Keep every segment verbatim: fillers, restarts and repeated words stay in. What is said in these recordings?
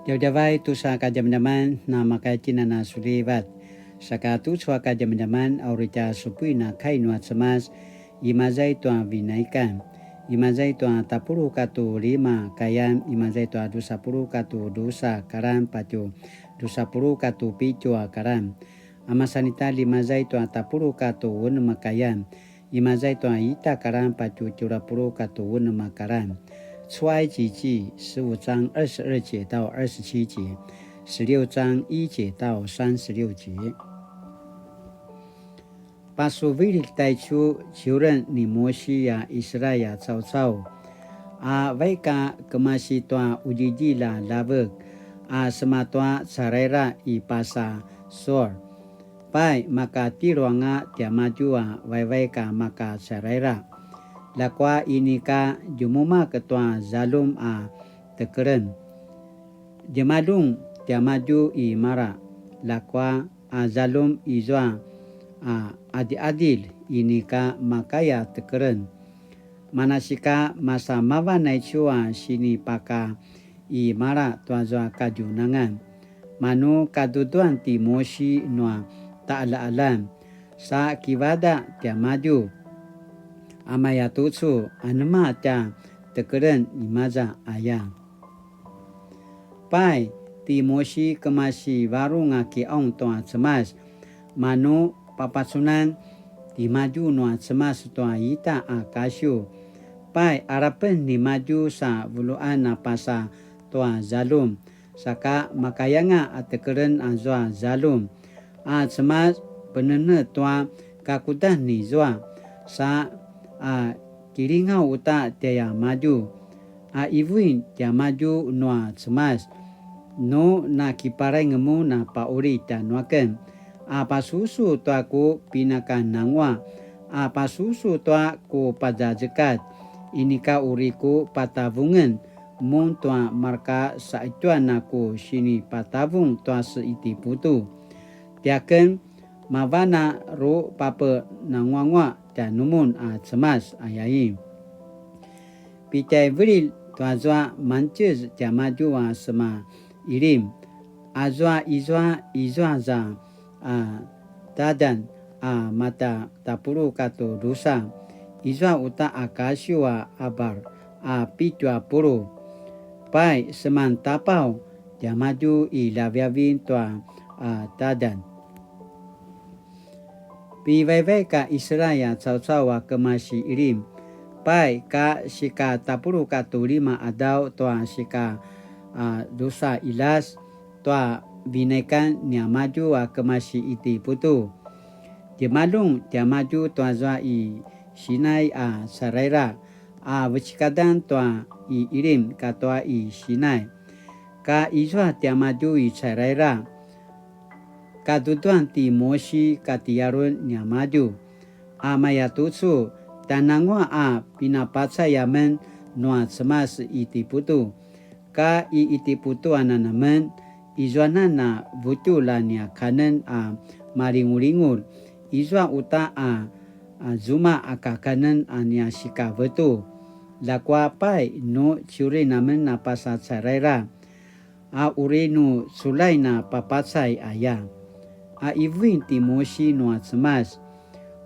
Djavadjavay tusa kadjamadjaman, na makaikinan a sulivat. Saka tucu a kadjamadjaman, a uri tja supuin a kai nua Cemas, imaza i tua Vinaikan. Imaza i tua tapuluq katua lima kayan, imaza i tua dusa puluq katua dusa karan, patje dusa puluq katua pitju a karan. A masanita, imaza i tua tapuluq katua unem a kayan, imaza i tua ita karan patje tjelu a puluq katua unem a karan. 出埃及记十五章二十二节到二十七节，十六章一节到三十六节。Pasuvililj taicu, ciuren ni Mosi a Israil a caucau, a vaik a kemasi tua qudjidjilj a ljavek, a sema tua caraira i pasa Sur. Pai, maka tjelu anga tiamadju a vaivaik a maka caraira. Ljakua inika djumumaq tua zaljum a tekelen. Djemaljun tiamadju i Mara, ljakua a zaljum izua a qadiqadilj inika makaya tekelen. Manasika masa mavan aicu a sinipaka i Mara tuazua kadjunangan. Manu kaduduan ti Mosi nua taqaljaqaljan, sa kivadaq tiamadju, a mayatucu, anema tja tekelen imaza aya. Pai, ti Mosi kemasi varung a kiqaung tua Cemas, manu papacunan timadju nua Cemas tua ita a kasiw. Pai, alapen nimadju sa vuluan a pasa tua zaljum, saka makayanga a tekelen azua zaljum. A Cemas, penenetj tua kakudan nizua, sa a kilingaw uta tiamadju. A ivuin tiamadju nua Cemas, nu nakiparaing mun a paqulid tjanuaken, a pasusu tua ku pinakananguaq, a pasusu tua ku pazazekatj, inika uri ku patavungen mun tua marka saqetjuan a ku sinipatavung tua se Itiputu. Tiaken, mavan a rupapenanguanguaq tjanumun a Cemas, ayai. Pitjaivililj tuazua mangtjez tiamadju a sema Ilim, azua izua izua za a Tadan a mata tapuluq katua drusa, izua uta a kasiw a Abar a pitju a puluq. Pai, seman tapaw tiamadju i ljaviavin tua a Tadan. Pivaivaik a Israil a caucau a kemasi Ilim. Pai, ka sika tapuluq katua lima qadaw tua sika a drusa qiljas tua Vinaikan niamadju a kemasi Itiputu. Djemaljun tiamadju tuazua i Sinai a caraira, a vecekadan tua i Ilim katua i Sinai. Ka izua tiamadju i caraira, kaduduan ti Mosi kati Arun niamadju, a mayatucu, tjananguaq a pinapacay amen nua Cemas i Itiputu, ka i Itiputu anan amen, izuanan a vutjulj a nia kanen a malingulingulj, izua uta a, a zuma a kakanen a nia sikavetu. Ljakua pai nu ciurin amen a pasa caraira, a uri nu culjain a papacay aya. A ivuin ti Mosi nua Cemas,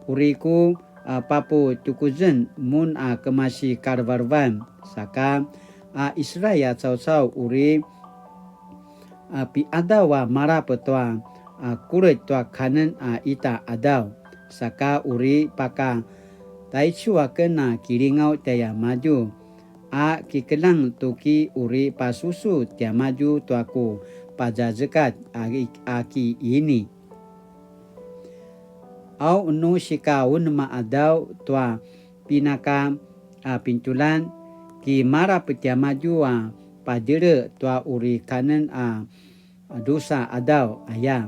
uri ku a paputukuzen mun a kemasi kalevelevan, saka a Israil a caucau uri a piqadaw a malap tua a kuret tua kanen a ita qadaw, saka uri paka taicu aken a kilingaw tjaiamadju, a kikeljang tu ki uri pasusu tiamadju tua ku pazazekatj a, a ki ini. Au nu sika unem a qadaw tua pinaka a pintuljan, ki malap tiamadju a padjele tua uri kanen a drusa qadaw aya.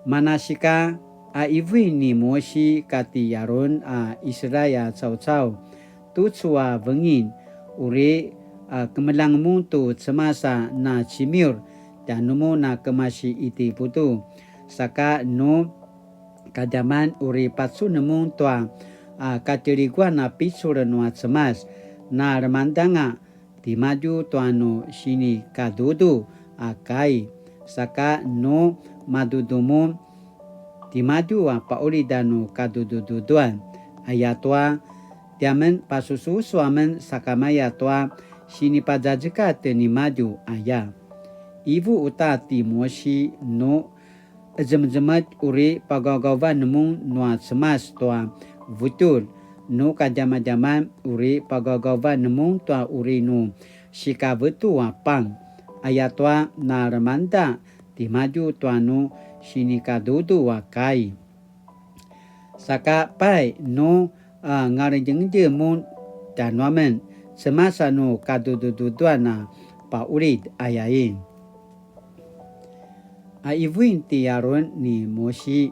Manasika, a ivuin ni Mosi kati Arun a Israil a caucau, tucu a vengin, uri a kemeljang mun tu Cemas a na cimiur tjanumun a kemasi Itiputu, saka nu kadjaman uri pacun mun tua a katjeliguan a picul nua Cemas, na lemangdanga timadju tua nu sinikadudu a kai, saka nu madudu mun timadju a pa'ulid a nu kadudududuan, ayatua tiamen pasususu amen sakamaya tua sinipazazekatj nimadju aya. Ivu uta ti Mosi nu ezemezemetj uri pagawgawan mun nua Cemas tua vutjulj, nu kadjamadjaman uri pagawgawan mun tua uri nu sikavetu a pang, ayatua na lemangda timadju tua nu sinikadudu a kai. Saka pai nu a ngaledjengedje mun tjanuamen, Cemas a nu kadudududuan a pa'ulid ayain. A ivuin ti Arun ni Mosi,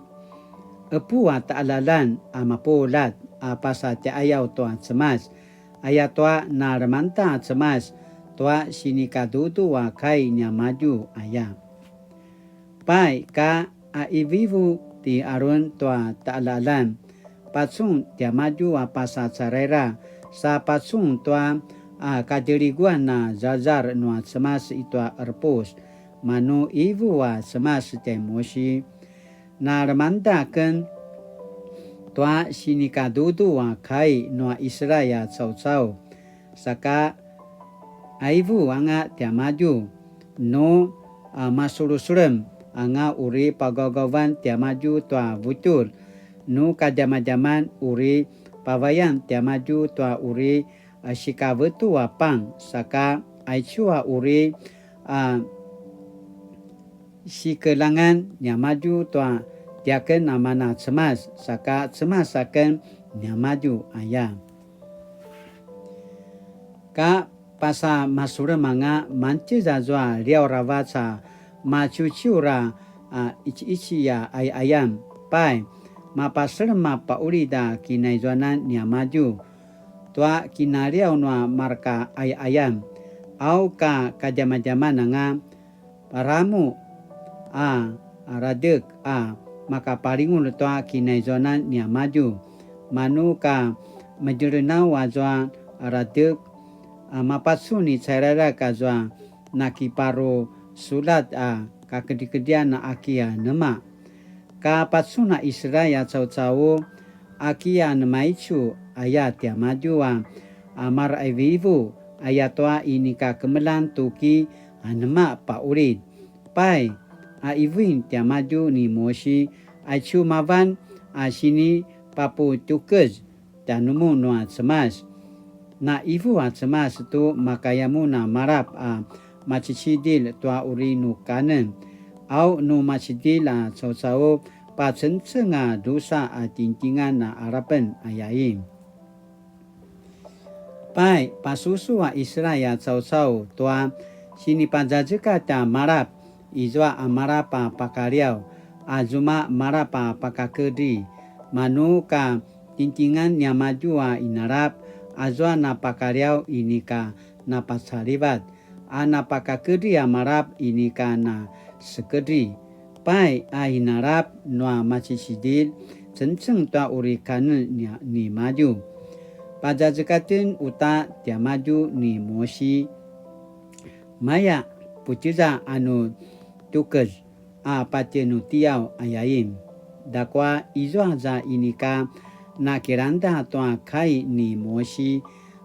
epu a ta'alalan a mapuljat a pasa tja'ayaw tua Cemas, ayatua na lemangda a Cemas tua sinikadudu a kai niamadju aya. Pai ka a ivivu ti Arun tua ta'alalan, pacun tiamadju a pasa caraira, sa pacun tua a kadjeliguan a zazar nua Cemas i tua 'erepus, manu ivu a Cemas tjai Mosi. Na lemangda aken tua sinikadudu a kai nua Israil a caucau, saka aivu anga tiamadju, nu a, masulesulem anga uri pagawgawan tiamadju tua vutjulj, nu kadjamadjaman uri pavayan tiamadju tua uri a, sikavetu a pang, saka aicu a uri a, sikelangan niamadju tua tiaken a mana Cemas, saka Cemas aken niamadju aya. Ka pasa masulem anga mangtjez azua liaw aravac a maciuciur a, a, iciici a ayaayam. Pai, mapaselem a pa'ulid a kinaizuanan niamadju tua kinaliaw nua marka ayaayam, au ka kadjamadjaman anga paramu a radek a makapalingulj tua kinaizuanan niamadju, manu ka medjeljenaw azua radek a mapacun i cairairak azua nakiparu sulat a kakedrikedrian aki a nema. Ka pacun a Israil a caucau, aki a nemaicu aya tiamadju a, a maraivivu, ayatua inika kemeljang tuki a nema pa'ulid. Pai, a ivuin tiamadju ni Mosi, aicu mavan a sinipaputukez tjanumun nua Cemas. Na ivu a Cemas tu makaya mun a malap a macicidilj tua uri nu kanen, au nu macidilj a caucau pacengceng a drusa a tingtingan a alapen ayain. Pai, pasusu a Israil a caucau tua sinipazazekatj a malap, izua a malap a pakaliaw, a zuma malap a pakakedri, manu ka tingtingan niamadju a inalap, azua na pakaliaw inika na pacalivat, a na pakakedri a malap inika na sekedri. Pai a inalap nua macicidilj, cengceng tua uri kanen nia-, nimadju. Pazazekatjen uta tiamadju ni Mosi, maya putjeza a nu tukez a patje nu tiaw ayain. Ljakua izua za inika na kilangda tua kai ni Mosi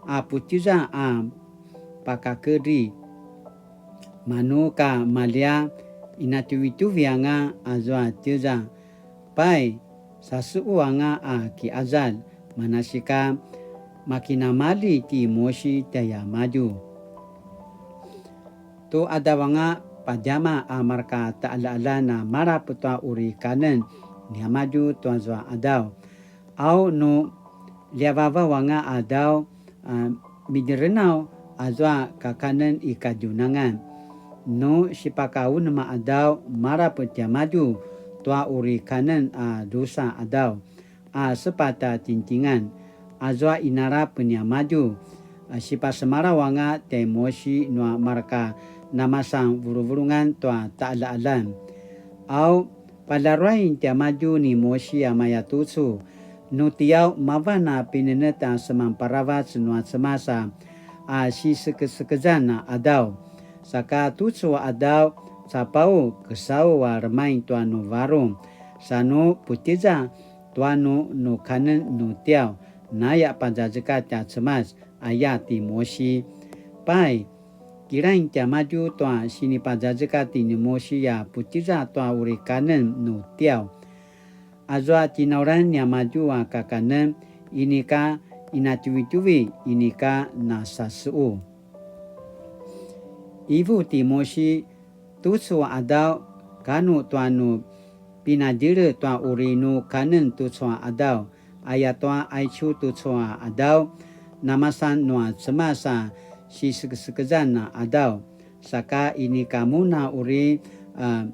a putjeza a pakakedri, manu ka maljia inatuvituvi anga azua tjeza. Pai, sasu'u anga a ki'azalj, manasika makinamali ti Mosi tjaiamadju. Tu 'adaw anga padjama a marka ta'alja'aljan a malap tua uri kanen niamadju tuazua 'adaw. Au nu ljiavavaw anga 'adaw, a, midrenaw azua kakanen i kadjunangan. Nu sipakaunem a 'adaw malap tiamadju tua uri kanen a drusa 'adaw a sepatj a tingtingan, azua inalap niamadju, a sipasemalaw anga tjai Mosi nua marka namasan vuluvulungan tua ta'alja'aljan. Au, paljaruain tiamadju ni Mosi a mayatucu, nu tiaw mavan a pinenetj a seman paravac nua Cemas a a sisekesekezan a adaw. Saka tucu a adaw, capau kesau a remaing tua nu varung, sa nu putiza tua nu nu kanen nu tiaw, naya pazazekatj a Cemas, aya ti Mosi. Pai, kilaing tiamadju tua sinipazazekatj ni Mosi a putiza tua uri kanen nu tiaw. Azua tinaulan niamadju a kakanen, inika inatjuvitjuvi, inika nasasequ. Ivu ti Mosi, tucu a adaw, kanu tua nu pinadjele tua uri nu kanen tucu a adaw, ayatua aicu tucu a adaw, namasan nua Cemas a sisekesekezan a adaw, saka inika mun a uri, a,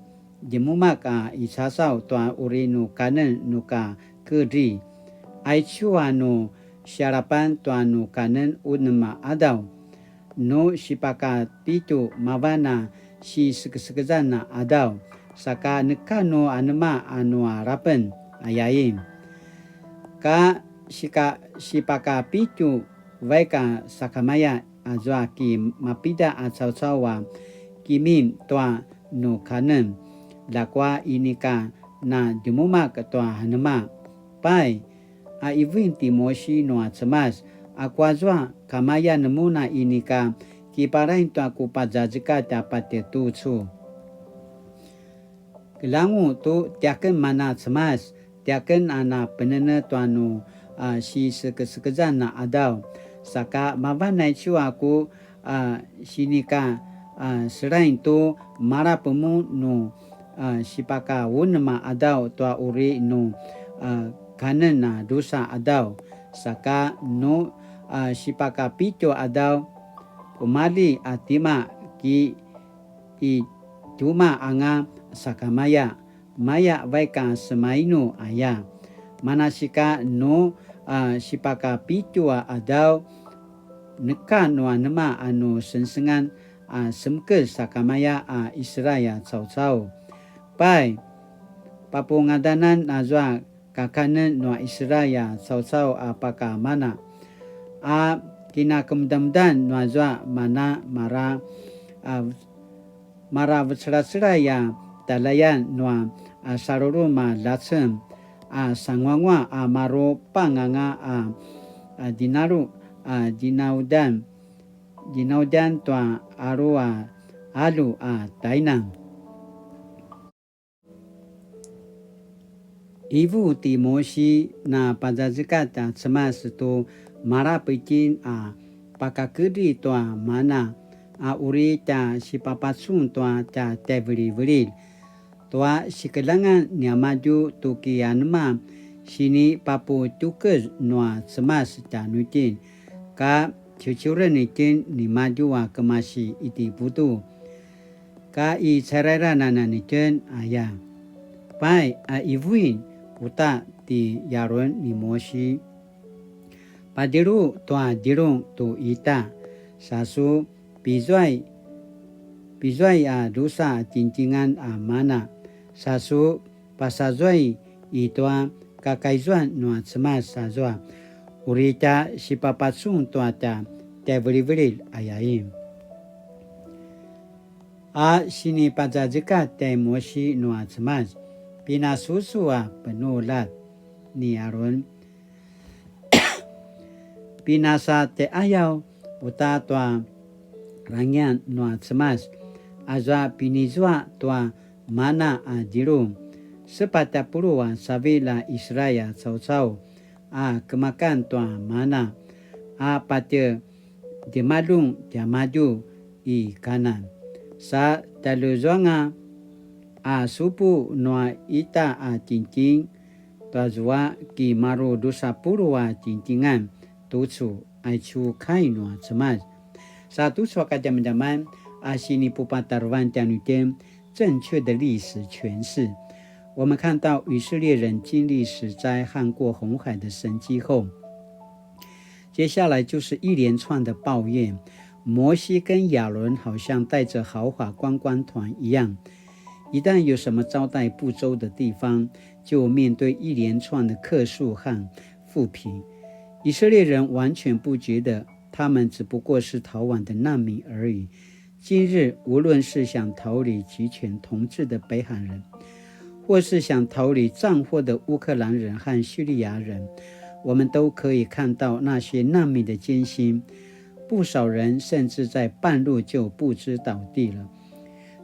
djemumak a i casaw tua uri nu kanen nu ka kedri. Aicu a nu sialapan tua nu kanen unem a adaw, nu sipakapitju mavan a sisekesekezan a adaw, saka neka nu anema a nu alapen, ayain. Ka sika-, sipakapitju vaik a sakamaya, azua ki mapida a caucau a kimin tua nu kanen, ljakua inika na djemumak tua anema. Pai, a ivuin ti Mosi nua Cemas, aku azua kamayan mun a inika kipalain tua ku pazazekatj a patje tucu. Kelangu tu tiaken mana Cemas, tiaken a na penene tua nu, a, sisekesekezan a adaw. Saka mavan aicu a ku, a, sinika, a, selain tu malap mun nu, a, sipaka unem a adaw tua uri nu, a, kanen a drusa adaw. Saka nu, a, sipaka pitju adaw, kumalji a tima ki i tjumaq anga sakamaya, maya vaik a semainu aya. Manasika nu, a, sipakapitju a adaw, neka nu anema a nu sengsengan a semekez sakamaya a Israel a caucau. Pai, papungadanan azua kakanen nua Israel a caucau a pakamana, a kinakemudamudan nuazua mana mara, a, maravecelacelay a talayan nua, a, salulum a lacem, a, sanguanguaq a maru panganga a, a, dinalu, a, dinaudan, dinaudan tua alu a, alu a tainang. Ivu ti Mosi, na pazazekatj a Cemas tu malap itjen a pakakedri tua mana, a uri tja sipapacun tua tja tjaivilivililj. Tua sikeljangan niamadju tu ki anema sinipaputjukez nua Cemas tjanuitjen, ka ciuciuren itjen nimadju a kemasi Itiputu, ka i cerairanan itjen aya. Pai a ivuin uta ti Yaron ni Mosi, padjelu tua djelung tu ita, sa su pizuai, pizuai a drusa a tjingtjingan a mana, sa su pasazuai i tua kakaizuan nua Cemas azua, uri tja sipapacun tua tja tjaivilivililj ayain. A sinipazazekatj tjai Mosi nua Cemas, pinasusu a penuljat ni Aron, pinasatjeayaw uta tua rangian nua Cemas, azua pinizua tua mana a djelung, sepatj a puluq a cavilj a Israel a caucau a kemakan tua mana, a patje djemaljun tiamadju i Kanan. Sa tjaljuzuanga a supu nua ita a tjingtjing, tuazua ki maru dusa puluq a tjingtjingan tucu, aicu kai nua Cemas. Sa tucu a kadjamadjaman a sinipupatarevan tjanuitjen 正确的历史诠释。我们看到以色列人经历死灾和过红海的神迹后，接下来就是一连串的抱怨。摩西跟亚伦好像带着豪华观光团一样，一旦有什么招待不周的地方，就面对一连串的客诉和负评。以色列人完全不觉得他们只不过是逃亡的难民而已。今日，无论是想逃离极权统治的北韩人，或是想逃离战火的乌克兰人和叙利亚人，我们都可以看到那些难民的艰辛。不少人甚至在半路就不支倒地了。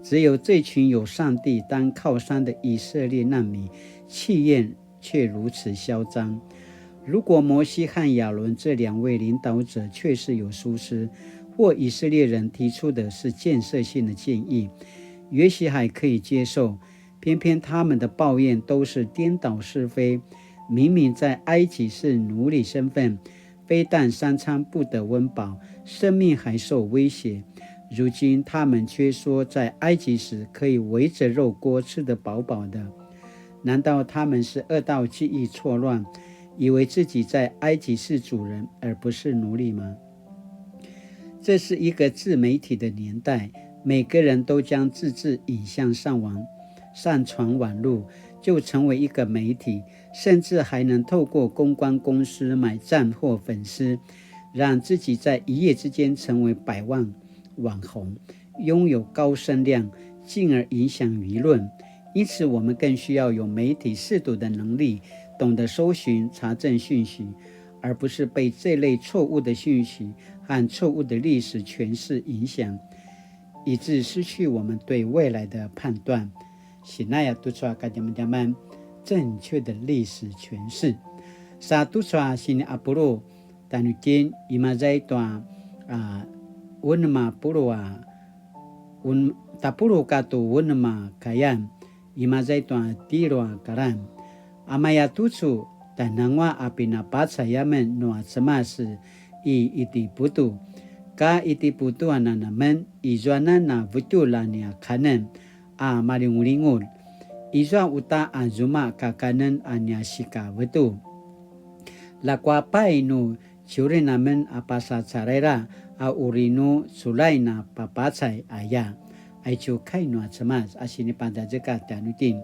只有这群有上帝当靠山的以色列难民，气焰却如此嚣张。如果摩西和亚伦这两位领导者确实有疏失，或以色列人提出的是建设性的建议，也许还可以接受。偏偏他们的抱怨都是颠倒是非，明明在埃及是奴隶身份，非但三餐不得温饱，生命还受威胁。如今他们却说在埃及时可以围着肉锅吃得饱饱的。难道他们是饿到记忆错乱，以为自己在埃及是主人而不是奴隶吗？这是一个自媒体的年代，每个人都将自制影像上网，上传网路，就成为一个媒体，甚至还能透过公关公司买赞或粉丝，让自己在一夜之间成为百万网红，拥有高声量，进而影响舆论。因此，我们更需要有媒体识读的能力，懂得搜寻、查证讯息，而不是被这类错误的讯息和错误的历史诠释影响，以致失去我们对未来的判断。Sinaya tucu a kadjamadjaman, 正确的历史诠释. Sa tucu a sini apulu, tjanuitjen, imaza i tua, a, unem a puluq a, un-, tapuluq katua unem a kayan, imaza i tua tjelu a kalan. A maya tucu, tjananguaq a pinapacay amen nua Cemas i Itiputu. Ka Itiputu anan amen, izuanan a vetjulj a nia kanen a malingulingulj. Izua uta a zuma kakanen a nia sikavetu. Ljakua pai nu ciurin amen a pasa caraira a uri nu culjain a papacay aya. Aicu kai nua Cemas a sinipazazekatj tjanuitjen.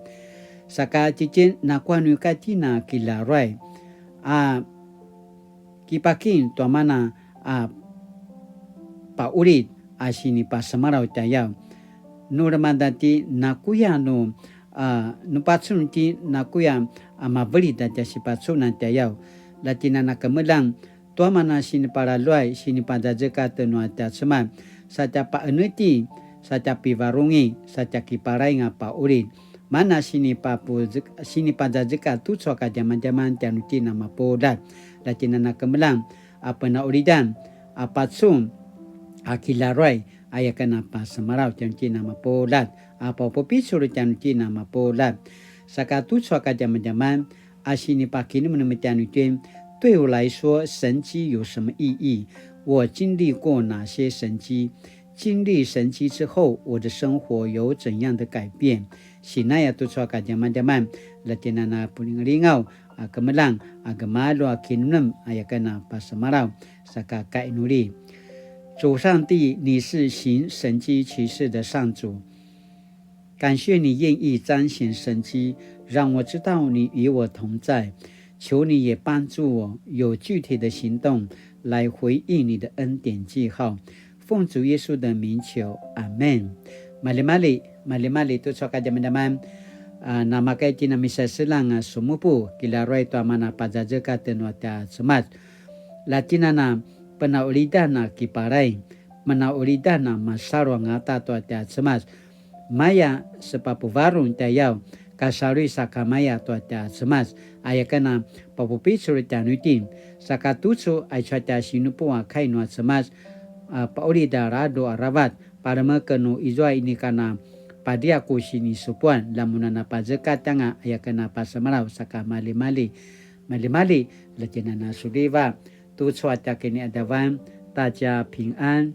Saka tjitjen nakuya nu ika tjen a kilaruay a kipakim tua mana a paqulid a sinipasemalaw tjayaw. Nu lemangeda tjen nakuya nu, a, nu pacun tjen nakuya a mavelid a tja sipacunan tjayaw. Lja tjen a na kemeljang tua mana sinipalaluay, sinipazazekatj nua tja Cemas, sa tja paqenetji, sa tja pivarungi, sa tja kiparaing a paqulid. Mana sinipapuze-, sinipazazekatj tucu a kadjamadjaman tjanuitjen a mapuljat. Lja tjen a na kemeljang a penaqulidan a pacun a kilaruay, aya ken a pasemalaw tjanuitjen a mapuljat, a papupicul tjanuitjen a mapuljat. Saka tucu a kadjamadjaman a sinipakinemnem tjanuitjen, 对我来说，神迹有什么意义？我经历过哪些神迹？经历神迹之后，我的生活有怎样的改变？Sinaya tucu a kadjamadjaman, lja tjen a na pulingalingaw a kemeljang a gemalju a kinemnem aya ken a pasemalaw, saka kainuli. 主上帝，你是行神迹奇事的上主，感谢你愿意彰显神迹，让我知道你与我同在。求你也帮助我有具体的行动来回应你的恩典记号。奉主耶稣的名求，阿们。Maljimalji, maljimalji tucu a kadjamadjaman, a, namakay tjen a misaseljang a sumupu, kilaruay tua mana pazazekatj nua tja Cemas. Lja tjen a na penaqulidan a kiparaing, penaqulidan a masalu angata tua tja Cemas. Maya sepapuvarung tjayaw, kasaluy sakamaya tua tja Cemas, aya ken a papupicul tjanuitjen. Saka tucu aicu a tja sinupu a kai nua Cemas, a, paqulid a ladruq aravac, palemeken nu izua inika na padia ku sinisupuan, lja mun a na pazekatj anga aya ken a pasemalaw, saka maljimalji, maljimalji, lja tjen a na suliva, tucu a tja kiniqadavan, 大家平安。